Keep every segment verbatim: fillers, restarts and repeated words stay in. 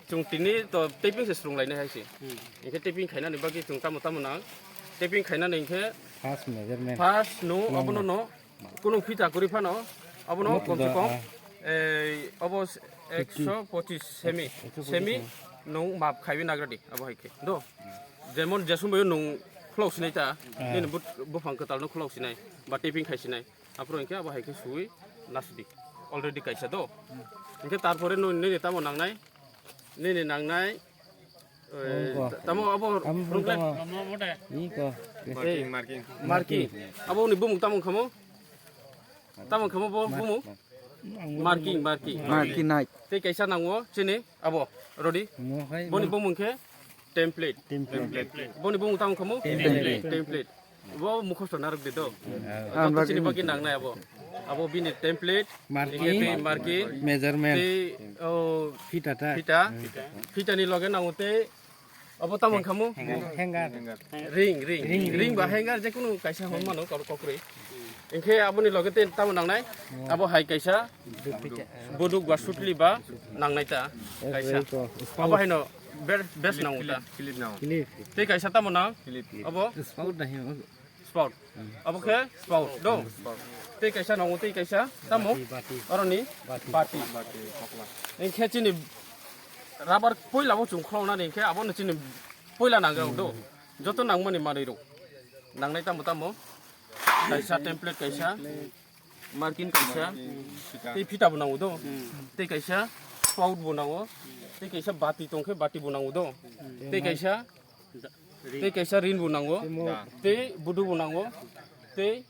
Chwng tini to taping se swrwng lainai hai se. Hinkhe taping khainani bagwi chwng tamo tamo nang. Taping khainani hinkhe First measurement. First no, abono no. Kunu phita kwrwi phano. Abono komse kom, ah, ei, obo ekso pochis semi. Semi nwng map khaiwi nagradi abo hai khe. Do. Jemon je somoyo nwng khulok sinai ta, ah, nini but-, buphang kwtalno khulok sinai, ba taping khai sinai. Aphuru hinkhe abo hai khe suwi nasdi. Already kaisa do. Hinkhe tarpore no nini tamo nangnai? Nini nangnai, eh, tamo abo problem? Iko. Marking, marking. Marking. Abo ni bumung tamo khamo? Tamo khamo bo bumung? Marking, marking. Marking nai. Tei kaisa nango chini abo, rodi. Boni bumung khe template. Template. Boni bumung tamo khamo? Template. Template. Bo mukhosto narwk de do. Joto chini bagwi nangnai abo. Abo bini template, marking, tei marking, measurement, tei, o, phita ta. Phita. Phita ni loge nango tei abo tamo wngkha mo? Hanger. Ring, ring. Ring, ring. Ring ba hanger je kunu kaisa hwn mano kok-, kokrwi. Hinkhe aboni loge tei tamo nangnai? Abo hai kaisa buduk ba sutli ba nangnai ta kaisa. Abo haino ber-, best nango ta. Clip, clip nango. Clip. Tei kaisa tamo nang? Clip. Abo? Spout da hino. Spout. Abo khe spout, do? Spout. Tei kaisa nango, tei kaisa tamo? Bati, bati. Oroni? Bati. Bati. Bati, kokla. Hinkhe chini rubber poila bo chwng khuloknani hinkhe abono chini poila nangrok, do? Joto nangmani manwi rok. Nangnai tamo tamo? Kaisa template kaisa. Marking kaisa, tei phita bo nango do, tei kaisa spout bo nango, tei kaisa bati tongkhe bati bo nango do, tei kaisa, tei kaisa ring bo nango, tei budu bo nango, tei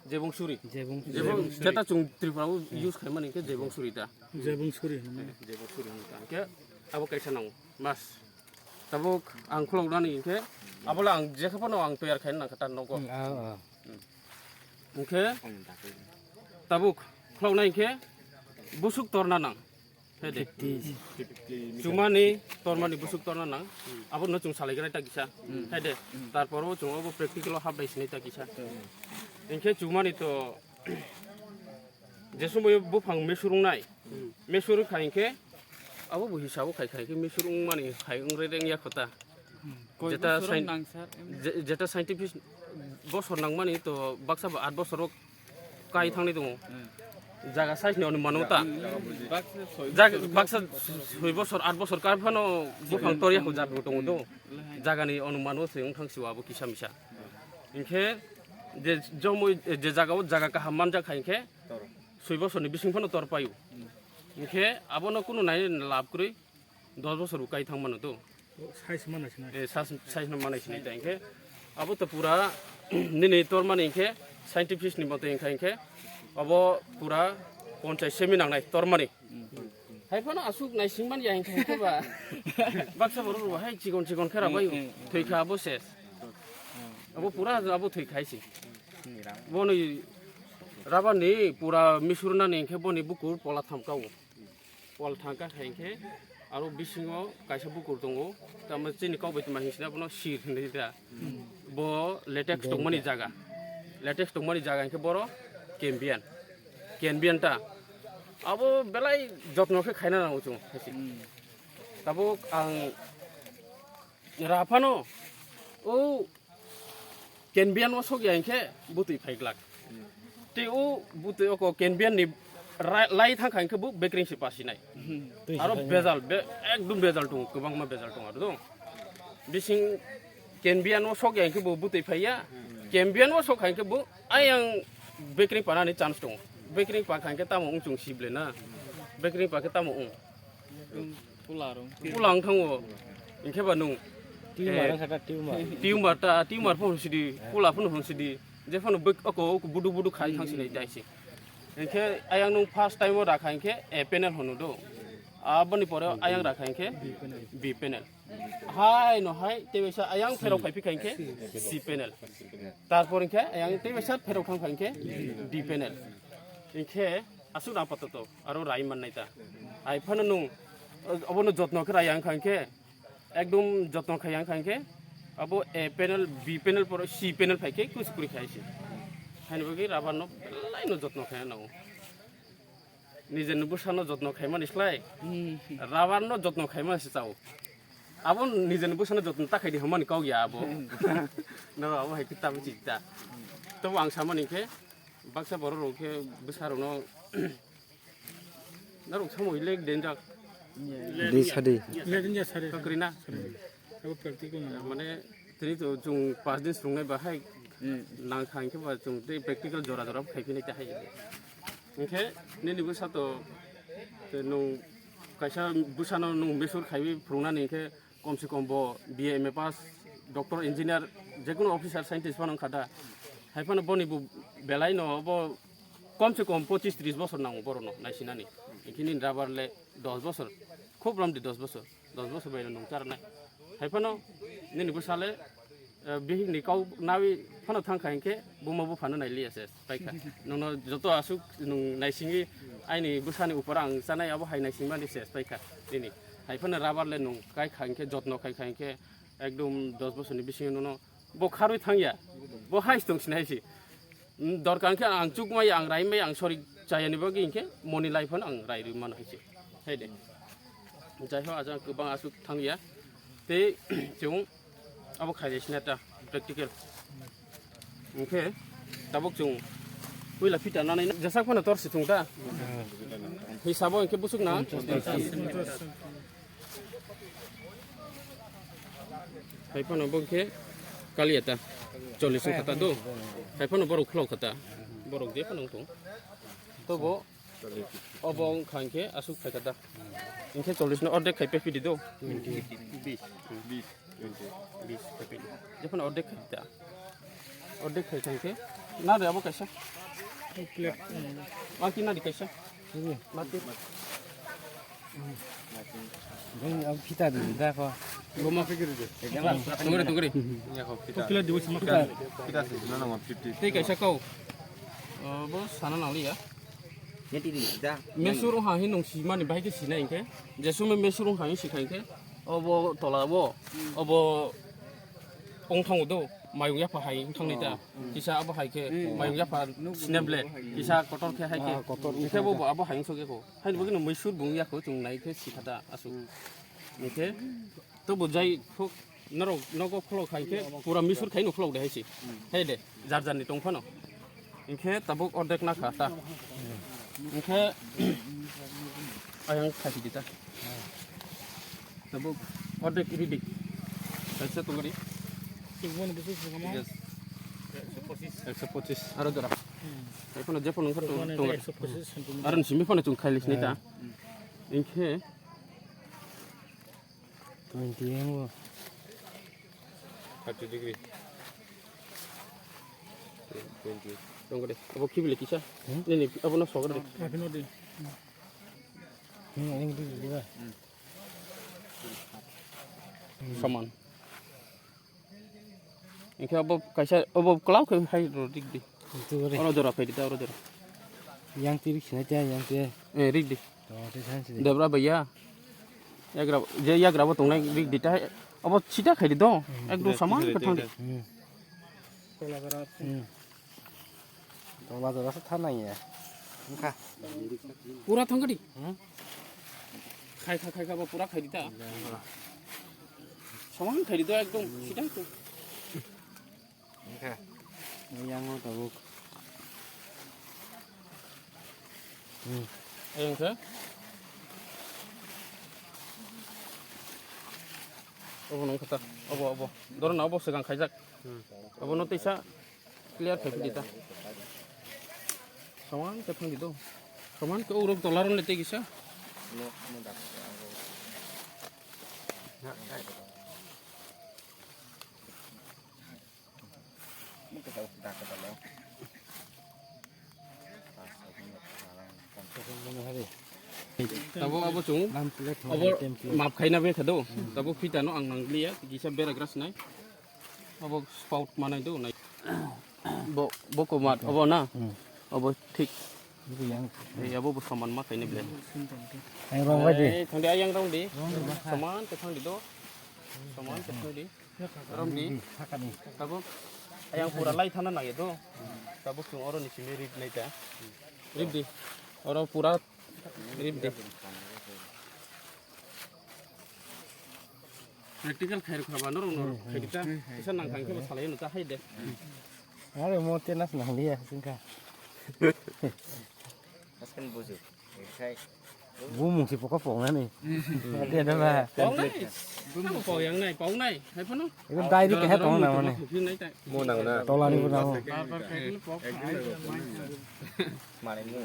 jebong suri. Jebong suri. Jebong, jeta chwng Tripura o use khaimani khe jebong suri ta. Jebong suri hwnwi. Jebong suri hwnwi ta. Hinkhe abo kaisa nango, mas. Tabuk ang khuloknani hinkhe, abola ang jekha phano ang toyar khaina nangkha ta nogo. Hmm, ah, ah. Hinkhe tabuk khuloknai hinkhe busuk torna nang. Hai de. Chumani tormani busuk torna nang. Abono chwng salai gwnai ta kisa. Hai de. Tarpor o chwng obo practical o hapdai sinai ta kisa. Hinkhe chumani to je somoyo buphang mesurungnai. Mesuru kha hinkhe abo bo hisabo khai khai khe mesuru wngmani hai wngre reng ya khota. Jeta scientific bosor nangmani to baksa bo aat bosor o kai thangni tongo. Jaga size ni onumano ta. Baksa soi bosor, aat bosor kai phano buphang torya ho jat bo tongo do. Jaga ni onumano se wng thang siwa abo kisa misa. Hinkhe je jomoi je jaga o jaga kaham manjak hai hinkhe soi bosor ni bising phano tor paio. Hinkhe abono kunu nai lab kwrwi dos bosor bo kai thang mano do. Size manai sinai. Eh, size, size no manai sinai ta hinkhe abo to pura nini tormani hinkhe scientific ni mote hinkhe, hinkhe abo pura ponchai semi nangnai tormani. Hai phano aswk naisingmani ya hinkhe, hinkhe ba baksa borok rw hai chikon chikon khe rabai thwi kha abo ses. Abo pura abo thwi khai se. Boni rubber ni pura misurnani hinkhe boni bukur pola tham kao. Wal thangka kha hinkhe aro bisingo kaisa bukur tongo. Tamo chini kok bai tongma hinsina bono sir hinwi da. Bo latex tongmani jaga. Latex tongmani jaga hinkhe boro Cambian. Cambian ta. Abo belai jotno khe khaina nango chwng. Tabuk ang ra phano o Cambian o sok ya hinkhe bwtwi phai glak. Tei o bwtwi oko Cambian ni ra-, lai thang kha hinkhe bo bekring se pasinai. Aro bejal, be-, ekdom bejal tongo, kwbangma bejal tongo aro do. Bising Cambian o sok ya hinkhe bo bwtwi phai ya. Cambian o sok kha hinkhe bo ayang bekring panani chance tongo. Bekring pa kha hinkhe tamo wng chwng sible na. Bekring pa khe tamo wng. Pula rong. Pula wng thango. Hinkhe ba nung. Tumor, eh, wngkha ta tumor. Tumor ta, tumor phano sidi, pula phano hwn sidi. Je phano bek-, oko, oko budu budu khai thang sinai dai se. Hinkhe ayang nung first time o rakha hinkhe A panel hwno do. Aboni pore ayang rakha hinkhe B panel. Hai no hai, tei waisa ayang pherok khai phikha hinkhe C panel. Tarpor hinkhe ayang tei waisa pherok thang kha hinkhe D panel. Hinkhe aswk na apato to. Aro rai mannai ta. Hai phano nung, obono jotno khe rai ang kha hinkhe, ekdom jotno khai ang kha hinkhe, abo A panel, B panel, poro C panel phai khe kusu kuri khai se. Haini bagwi rubber no belai no jotno khai nango. Nijeni bwsano jotno khaimani slai, hmm, rubber no jotno khaimani se chao. Abo nijeni bwsano jotno ta khaidi hwnmani kok ya abo. No, abo hai khe ta bwchwi ta. Tobo ang samani khe baksa borok rok khe bwsa rok no norok samung le denjak. Di sadi. Kakri na. Abo practical na. Mane tini to chung pas din sungnai bahai, hmm, nang kha hwnkhe ba chung tei practical jora jora khai philai ta hai. Hwnkhe nini bwsa to, to nwng kaisa bwsano nwng mesur khaiwi phwrwngnani hwnkhe kom se kom bo B A M A pass, doctor, engineer, jekunu officer, scientist phano wngkha da. Hai phano boni bo belai no bo kom se kom pochis tris bosor nango borokno naisinani. Hwnkhe nini rubber le dos bosor, khub romdi dos bosor. Dos bosor bai nwng charnai. Hai phano nini bwsale, eh, bihik ni kau nawi phano thang kha hinkhe buma buphano nai liya se pai kha. Nono joto aswk nwng naisingwi aini bwsani upor ang chanai abo hai naisingmani se pai kha nini. Hai phano rubber le nwng kai kha hinkhe jotno khai kha hinkhe ekdom dos bosor ni bisingo nono bo kharwi thang ya. Bo hai se tong sinai se. Dorkar hwnkhe ang chukmai, ang raimai, ang sori chayani bagwi hwnkhe moni lai phano ang rai rwi mano hai se. Hai de. Jai ho, ajang kwbang aswk thang ya. Tei chwng abo khai de sina ta practical. Hwnkhe tabuk chwng puila phita nanai na, jesak phano tor si thung ta. Hisabo hwnkhe busuk na. Hai phano bo khe kaliya ta, chollish wngkha ta do. Hai phano borok khulok kha ta, borok je phano wng tong. Tobo obo wngkha hinkhe aswk khai kha ta. Hinkhe chollish no ordek khai pepidi do. Bis. Bis. Bis khai pepidi. Je phano ordek khai ta. Ordek khai kha hinkhe. Na de abo kaisa. Plate. Aki na di kaisa. Mati. Bini ang phita di da ko. Goma fikir di. Tunggu deh, tunggu deh. Ya kok kita. Kita di bawah semua. Kita, kita sih sebenarnya ngam fifty. Tei kaisa kau. Eh, bo sana nang liya. Nanti di da. Mesur ha hin nung si mani bahai ke sina ingke. Jesu me mesur ha hin si kha ingke. Obo tola bo. Obo ong thang do. Mayung yapha hai ong thang ni ta. Kisa abo hai khe mayung yapha sine ble. Kisa kotor khe hai khe. Kotor khe bo abo hai ong so khe ko. Haini bagwi no muisur bung ya kho, chwng nai khe sikha da aswk. Hwnkhe to bo jai khok norok nogo kholok khai khe pura misur khai no kholok de hai se. Hai de jar jar ni tong phano. Hwnkhe tabuk ordek na kha ta. Hwnkhe ayang khai di ta. Tabuk ordek ready. Kaisa tong gari. Yes. Ekso pochis. Aro jora. Hai phano je phano wngkha tong, tong gari. Aro ni simi phano chwng khai lis ni ta. Hwnkhe twenty angle. Thirty degree. Twenty. Tong gari. Abo khibi le kisa. Hmm? Nini abo no sogri. Hmm, ini dulu juga. Saman. Hwnkhe abo kaisa, abo kwlao khe hai rw dik di. Itu re. Oro jora phai di ta, oro jora. Yang tiri sinai ta, yang tiri. Eh, rik di. To, te san si. Debra bhaiya. Yagra, je yagra bo tongnai rik di ta. Abo sida khai di do. Hmm. Ekdom saman khe thang di. Hmm. Hmm. Tola jora se thanai ya. Wngkha. Pura thang di. Hmm? Khai kha, khai kha, bo pura khai di ta. Saman khai di do ekdom sida to. Wngkha. Yang o tabuk. Hmm. Ayang kha. Obo nang kha ta. Obo, obo. Doro na obo segang khaijak. Hmm. Obo no teisa. Clear khai pili ta. Saman khe thang di do. Saman khe urok tola ron le tei kisa. Tabo abo chung. Abo map khaina be khado. Tabo phita no ang nang liya. Kisa bera gras nai. Abo spout manai do nai. Bo, bo ko mat, abo na? Hmm. Abo thik. Abo yang. Eh, abo bo saman ma khaini ble. Yang rong bai de. Eh, thang di, ayang rong di. Rong di, ma kha. Saman te thang di do. Saman te thang di. Rong di. Hakani. Tabo ayang pura lai thana nai do. Tabo chung oro ni simi rit nai ta. Rit di. Oro pura Rip de. Practical khairok khaba norok norok khaidi ta. Kisa nang kang khe bo salai no ta hai de. Are mo te nas nang liya singka. Askan buju. Khai. Bumung si pokok pokok nani. Ate ada ba. Poknai. Nang poknai, poknai. Hai phano. Ekdom dai di kahe poknai mane. Mo nang na. Tola ni bo nang. Mane mo.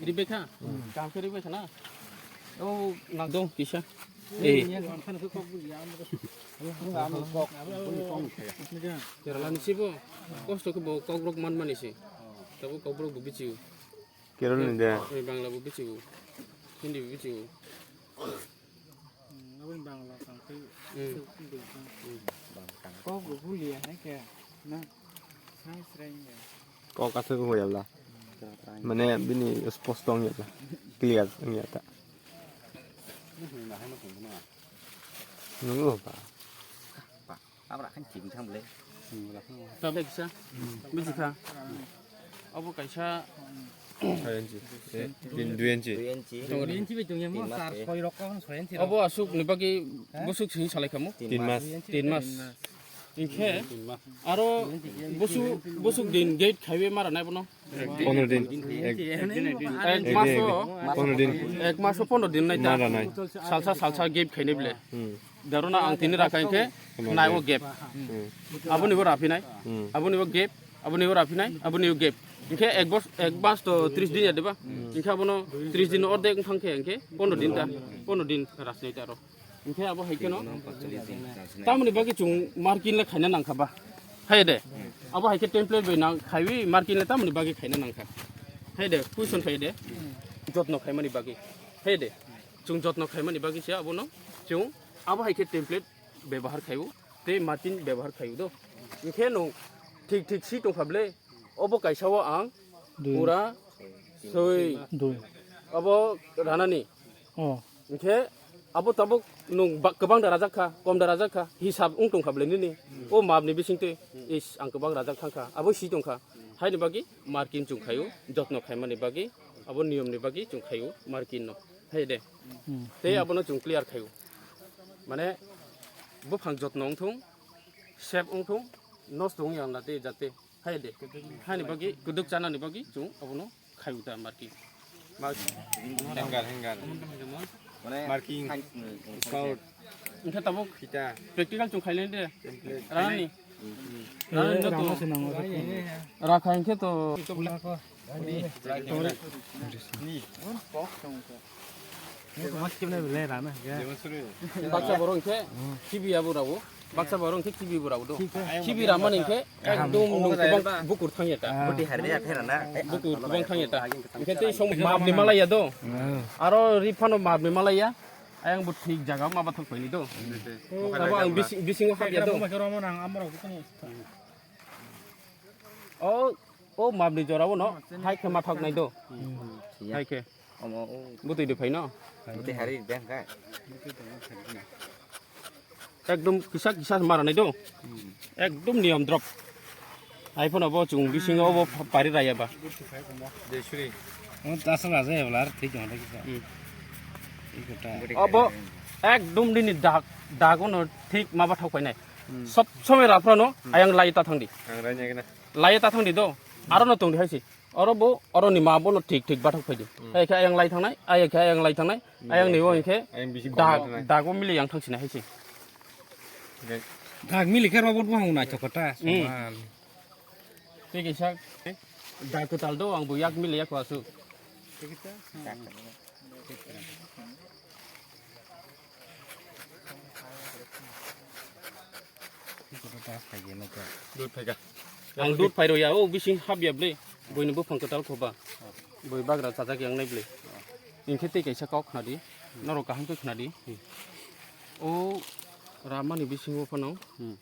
Rebecca, kam khe Rebecca na? Oh, nang dong kisa. Eh. Kerala ni sibo, kosto khe bo kokrok man mani se. Tabo kokrok bo bichiu. Kerala ni de. Eh, Bangla bo bichiu. Hindi bo bichiu. Hmm, aboni Bangla tang khe. Hmm. Kok bo bulia hai khe na. Sai sreng ya. Kok aswk wng ya bla. Mane bini sposto wng ya bla. Clear wng ya ta. Nungo ba. Abra khan chini thang bole. Tabuk kisa. Buji kha. Abo kaisa. Sorenchi. Eh, din duyenchi. Duyenchi. Duyenchi bai tongya mo, sar soi rok kon sorenchi. Abo asuk ni bagwi busuk sini salai khamu. Tin mas. Tin mas. Inkhe aro busu busuk din gate khaiwi mara nai bono. Pondro din. Ek, ek maso, pondro din. Ek maso pondro din nai ta. Mara nai. Salsa salsa gate khainai bile. Hmm. Darona ang tini rakha inkhe nai o gap. Hmm. Aboni bo raphinai. Hmm. Aboni bo gap. Aboni bo raphinai. Aboni bo gap. Inkhe ek bos, ek mas to tris din ya deba. Hmm. Inkhe abono tris din ordek wngthang khe inkhe pondro din ta. Pondro din rasnai ta aro. Inkhe abo hai kheno. Tamoni bagwi chwng marking le khaina nangkha ba. Hai de. Abo hai khe template bai nang khaiwi marking le tamoni bagwi khaina nangkha. Hai de, question phai de. Jotno khaimani bagwi. Hai de. Chwng jotno khaimani bagwi se abono chwng abo hai khe template bebohar khaio tei marking bebohar khaio do. Hwnkhe nwng thik thik si tongkha ble obo kaisa o ang pura soi obo ranani. Oh. Hwnkhe abo tabuk nwng ba-, kwbang da rajak kha, kom da rajak kha, hisab wng tongkha ble nini. O map ni bisingtwi is ang kwbang rajak thangkha, abo si tongkha. Haini bagwi marking chwng khaio, jotno khaimani bagwi, abo niyom ni bagwi chwng khaio marking no. Hai de. Hmm. Tei abono chwng clear khaio. Mane buphang jotno wngthung, sep wngthung, nosto wngya wngna tei jate. Hai de. Hani bagwi kwdwk chanani bagwi chwng abono khaio ta marking. Hanger, hanger. Mane marking, scout. Wngkhe tabuk practical chwng khailai de. Template. Ranani. Ranani no to. Rakha hwnkhe to. Baksa borok hwnkhe kibi abo rabo. Baksa borok hwnkhe kibi bo rabo do. Kibi ramani hwnkhe ekdom nwng kwbang bukur thangya ta. Buti hari ya thera na. Bukur kwbang thangya ta. Hwnkhe tei song map ni malaya do. Aro ri phano map ni malaya. Ayang bo thik jaga ma bathok paini do. Abo ang bising, bisingo hapya do. O, o map ni jora o no hai khe ma thok nai do. Hmm. Hai khe. Omo o. Butui de phai no. Butui hari beng kha. Ekdom kisa kisa mara nai do. Hmm. Ekdom niyom drop. Hai phano bo chwng bisingo bo pari raya ba. Jesuri. O tasal aja ya blar thik jong da kisa. Hmm. Ikota. Obo ekdom nini dag, dag o no thik ma bathok painai. Hmm. Sob somoi raphra no ayang lai ta thangdi. Ang rai nai gana. Lai ta thangdi do. Aro no tongdi haisi. Oro bo, oro ni ma bono thik thik bathok phaidi. Hmm. Hai khe ayang lai thangnai, ayang khe ayang lai thangnai, hmm, ayang ni o hwnkhe ayang bisi dag, kok thangnai. Dago mili yang thangsinai haisi. Okay. Dag mili khe robot bo hwnwi naithok khe ta, hmm, soman. Tei kaisa dag kwtal do, ang bo yak mili yak aswk. Dut phaikha. Ang dut phai rwya, o bising hapya bwle. Buini buphang kwtal khoba. Bui bagra chajak yang nai bwle. Hwnkhe tei kaisa kok khnadi. Norok kaham khe khnadi. O ramani bisingo phano. Hmm.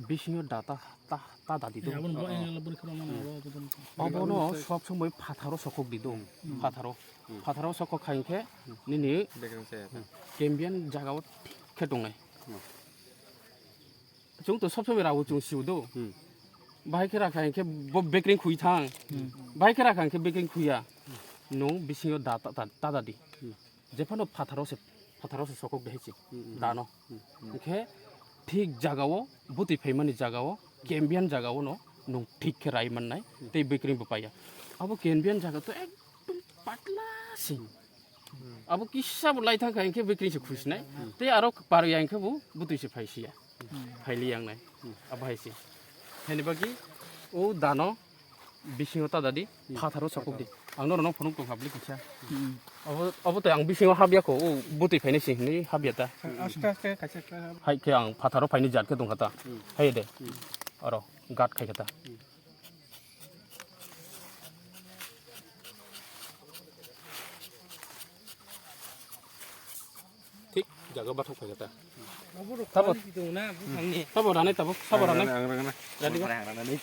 Bisingo data ta, ta dadi do. Ya, aboni bo angle bwrwi khorokma na, hmm, abo, abo, abo. Obono sob somoi phatharo sokhok di do. Hmm. Phatharo. Hmm. Phatharo sokhok khai khe nini Bekreng se. Cambian jagao thik khe tongnai. Hmm. Chwng to sob somoi rao chwng sio do. Hmm. Bahai khe rakha hinkhe bo bekring khui thang. Bahai khe rakha hinkhe bekring khuya. Nung bisingo da ta, ta, ta da di. Jephano phatharo se, phatharo se sokok de hichi. Dano. Hinkhe thik jagao, butui phaimani jagao, Cambian jagao no nung thik khe rai mannai, tei bekring bo paiya. Abo Cambian jaga to ekdom patla si. Abo kisa bo lai thang kha hinkhe bekring se khuisinai. Tei aro parya hinkhe bo butui se phaisiya. Phaili yangnai. Abo hai se. Heni bagwi o dano bisingo ta dadi, phatharo sokok di. Ang norok no phunuk tong habli kisa. Abo, abo tei ang bisingo habya kho, o butui phainai se hinwi habya ta. Aste aste kaisa kaisa. Hai khe ang phatharo phaini jat khe tong kha ta. Hai de. Aro gat khai kha ta. Thik jaga bathok phai kha ta. Tabo. Tabo ranai tabo, sabo ranai. Ang rang na. Rani ba? Ang rang na ni.